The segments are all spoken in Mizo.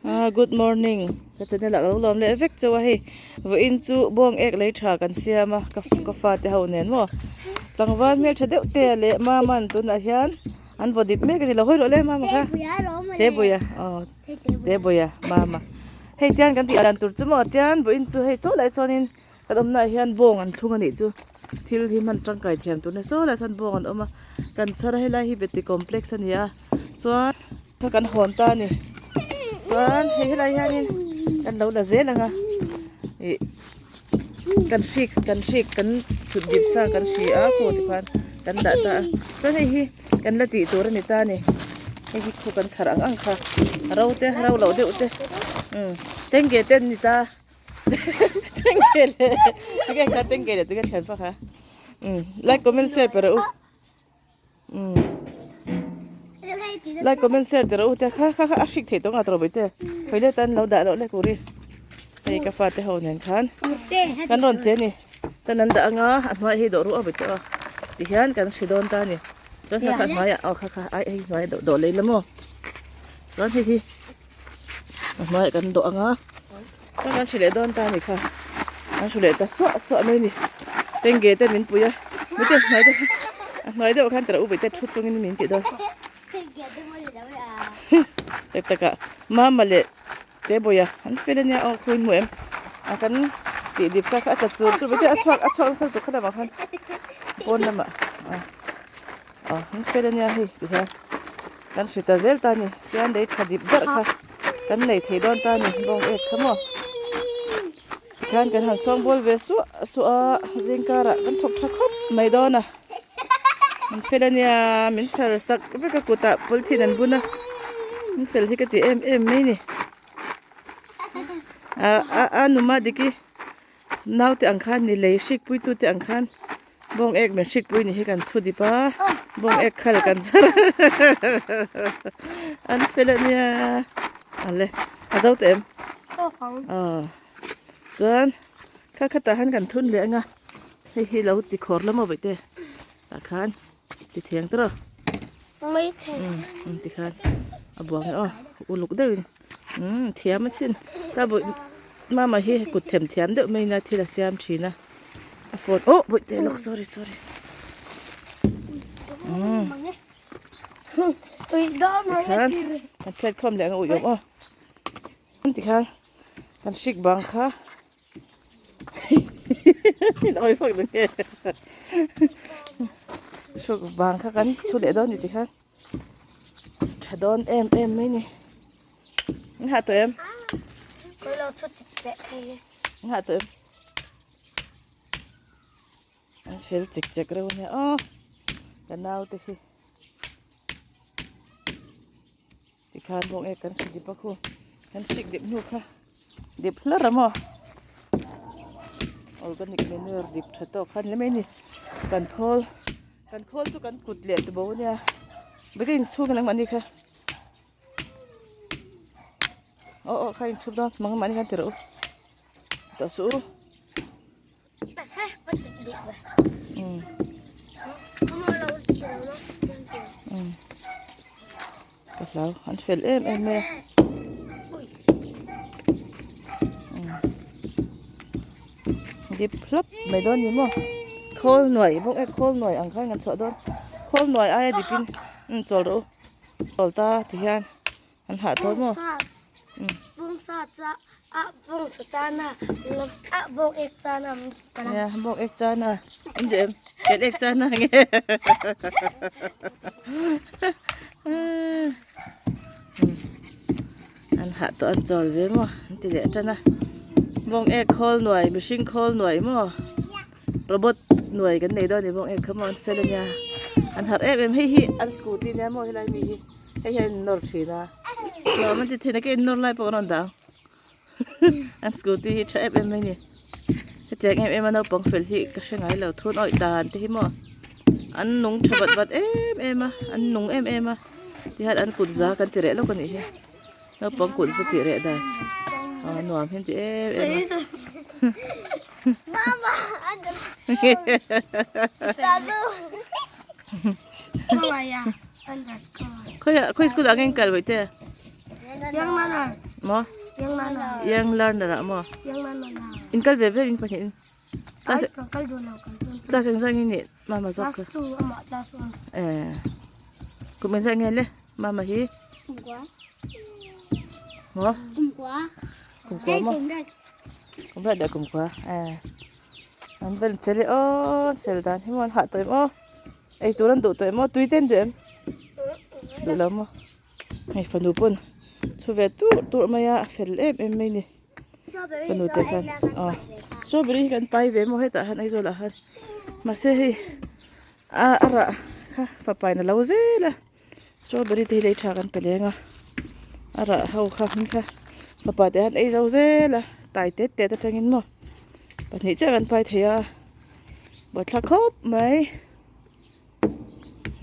Ah good morning ka channel ah ka lo lawm leh vek chauh a hei vawiin chu bawng ek lei tha kan siam a ka ka fate ho nen maw tlangval hmeltha deuh te leh mama'n tunah hian an vaw dip mek a ni lo hawi rawh le mama kha tebuia aw tebuia mama hei tian kan tih dan tur chu maw tian vawiin chu hei saw lai sawnin Kan awmnaah hian bawng an thlung a nih chu thil hi hman tangkai thiam tur a ni saw lai sawn bawng an awm a kan chhar a helai hi veti complex a ni a chuan kha kan hawn ta a ni chuan hei helai hianin kan lo la zel ang a ih kan hrik kan hrik kan chhut dip sa kan hri a khaw tikhan kan dah ta a chuan hei hi kan la tih tur a ni ta a ni hei hi khu kan chhar ang ang kha a ro te a ro loh deuh te umm tengge te an ni ta. Tengge le tige kha tengge le tige thian pa kha um like comment share pe rawh u um like comment share te rawh u te kha kha kha a hrik thei tawng a tawrh bai te hawi le tan lo dah loh le kuri hei ka fate ho nen khan kan rawn che ni tan an dah anga a hnuai hi dawh ruah bai tawh a tihian kan hri dawn ta a ni chuan kha kha hnuaiah aw kha kha ai hei hnuaiah dawh lei la maw chuan hei hi. A hnuaiah kan dawh ang a chuan kan hri leh dawn ta a ni kha kan hri leh ta suah suah mai a ni tengge te min pui a mite hnuai deuh a hnuai deuh khan tara u bawihte thu chungin min tih dawn tak takah mama leh tebawiha an fel ania aw khawiin hmu em a kan tih dip sa kha a tla chur chur bawihte a chhuak a chhuak nasa lutuk kha lamah khan pawn lamah a aw an fel ania hei tihian. Kan hri ta zel ta a ni chuan lei tha dip darh kha kan nei thei dawn ta a ni bawng ek kha maw chuan kan han sawng bawl ve suah suah a zing karah kan thawk tha khawp mai dawn a an fel a nia min chhar sak vek a kutah polythene an bun a an fel hi ka ti em em mai ni a a a numa diki naute ang khan ni lei hrik pui tute ang khan. Bawng ek min hrikpui ni hi kan chhu dip a bawng ek khal kan chhar an fel a nia ale a zo teh em aw chuan kha khatah khan kan thun leh anga hei hi lo ti khawr lam aw vaihte tah khan ti thiang tawrh aw ti khan a buang e aw uluk deuhin umm thiam a chin ta bawih mama hi kut them thiam deuh mai ina thil a siam thin a. A phone oh bawih teh lawk sorry sorry umm tikhan kan phiat khawm leh ang a ui awm aw tikhan kan hrik bang kha oi fak dang nge hrik bang kha kan chhu leh dawn a ni tikhan tha dawn em em mai ni an hah tawh em an hah tawh em an fel chek chek reuh a nia aw ka naute hi tikhan bawng ek kan hri dip a khu kan hrik dip hnu kha dip hlar a maw organic manure dip tha tawk kha a ni mai a ni kan khawl kan khawl chu kan kut leh tu bo a nia bawihte inchhung in angmahni kha. Aw aw kha inchhup dawn mang mahni khan ti rawh u tah suh u umm umm ka hlau an fel em em mai a umm dip hlap mai dawn ni maw khawl nuai bawk e khawl nuai ang khan kan chhuah dawn khawl nuai aia dipin umm chawl rawh u. Chawl ta ti hian an hah tawh maw? Nia bawng ek chana an duh em ken ek chana nge an hah tawh an chawl ve maw an ti leh tan a bawng ek khawl nuai mihring khawl nuai maw. Robot nuai kan nei dawn a ni bawk e kha maw an fel a nia an harh em em hei hi an scooty nia maw helai mi hi hei hian an nawr thin a nuam an ti thin a ka innawr lai pawh an rawn dah ang an scooty hi tha em em mai a ni hetiang em em a naupang fel hi ka hre ngai lo thun awih dan te hi maw an nung tha vat vat em em a an nung em em a tihian an kut za kan ti reh lawk a nih hi. Naupang kut chu tih reh dan a nuam hian ti em em a. Khawiah khawi school ah nge in kal bawihte? Maw? Young learner ah maw? In kal ve ve in pahnih in. Class class engzah nge nih mama zawk kha? Eh kum engzah nge le mama hi? Maw? Kum kua maw? Kum kua dah kum kua eh an vel fel e aw fel dan hi maw an hah tawh em aw ei tur an duh tawh em aw tui te an duh em? Duh lo maw? Hei fanu pawn chhu ve turh turh mai a a fel em em mai ni fanu te khan aw strawberry hi kan pai ve maw hetah hian Aizawl ah hian mahse hei a a rah kha fapa in a lo zel a strawberry te hi lei tha kan pe leng a a rah ho kha hming kha fapa te hian ei zo zel a tai tet tet atangin maw pahnih chiah kan pai thei a buaithlak khawp mai.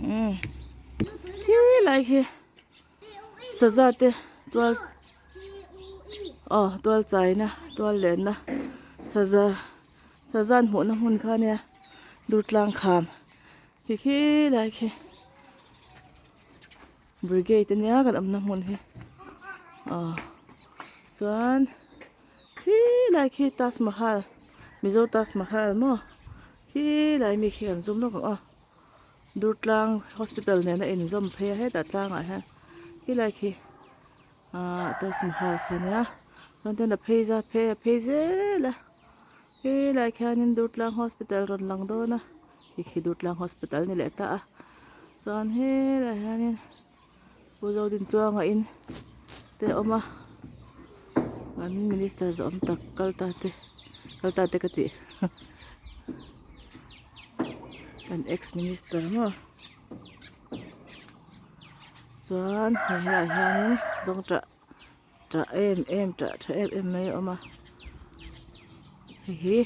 Umm helai hi saza te tual aw tual chaina tual lenna saza saza an hmuhna hmun kha ania durtlang kham khi khilai khi brigade ania kan awmna hmun hi aw chuan khilai khi taj mahal mizo taj mahal maw. Khi lai mi khi kan zum lawk ang aw Durtlang hospital nena inzawm phei a hetah tlangah hian khi lai khi ahh Taj Mahal kha ania chuan ten a phei za phei a phei zel a khi lai khianin Durtlang hospital rawn lang dawn a khi khi Durtlang hospital a ni leh ta a chuan helaiah hianin Pu Zodintluanga in te a awm a an minister zawm tak kal ta te kal ta te ka tih kan ex minister maw chuan hei helaiah hianin zawngṭah ṭah em em ṭah ṭha em em mai a awm a hei hi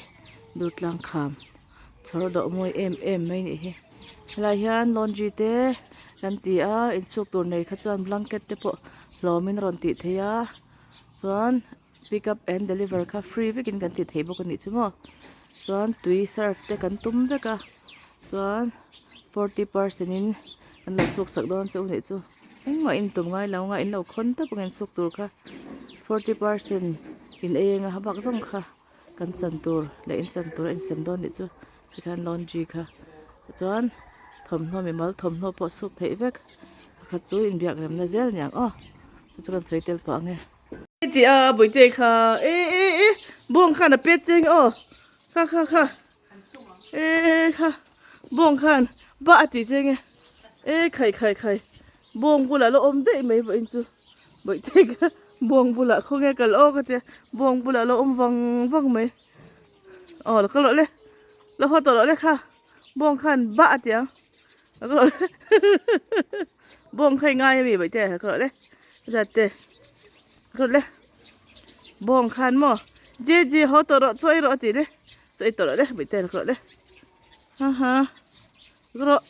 Durtlang kham chhawr dawh mawi em em mai a nih hi helaiah hian laundry te kan ti a insuk tur nei kha chuan blanket te pawh hlawmin a rawn tih theih a chuan pick up and deliver kha free vekin kan ti thei bawk a nih chu maw chuan tui surf te kan tum vek a chuan forty percent in an lo suk sak dawn che u nih chu engmah in tum ngai lo anga in lo khawn tawp ang in suk tur kha forty percent in ei anga ha bak zawng kha kan chan tur leh in chan tur a insem dawn nih chu tikhian laundry kha chuan thawmhnaw mimal thawmhnaw pawh suk theih vek pakhat chu inbiak remna zel aniang aw chu chu kan sawi tel pah ang e. Tih a bawihte kha e e e bawng khan a pet cheng aw kha kha kha e kha bawng khan ba a tih cheng e e khai khai khai bawng bulah la awm daih mai vawiin chu bawihte kha bawng bulah khawnge kal aw ka tia bawng bulah la awm vang vang mai aw la kal rawh le la haw tawh rawh le kha bawng khan ba a ti ang la kal rawh le bawng kha i ngai ami bawihte la kal rawh le zat te kal rawh le bawng khan maw je je haw tawh rawh chaw ei rawh a ti le chaw ei tawh rawh le bawihte la kal rawh le ha ha la kal rawh.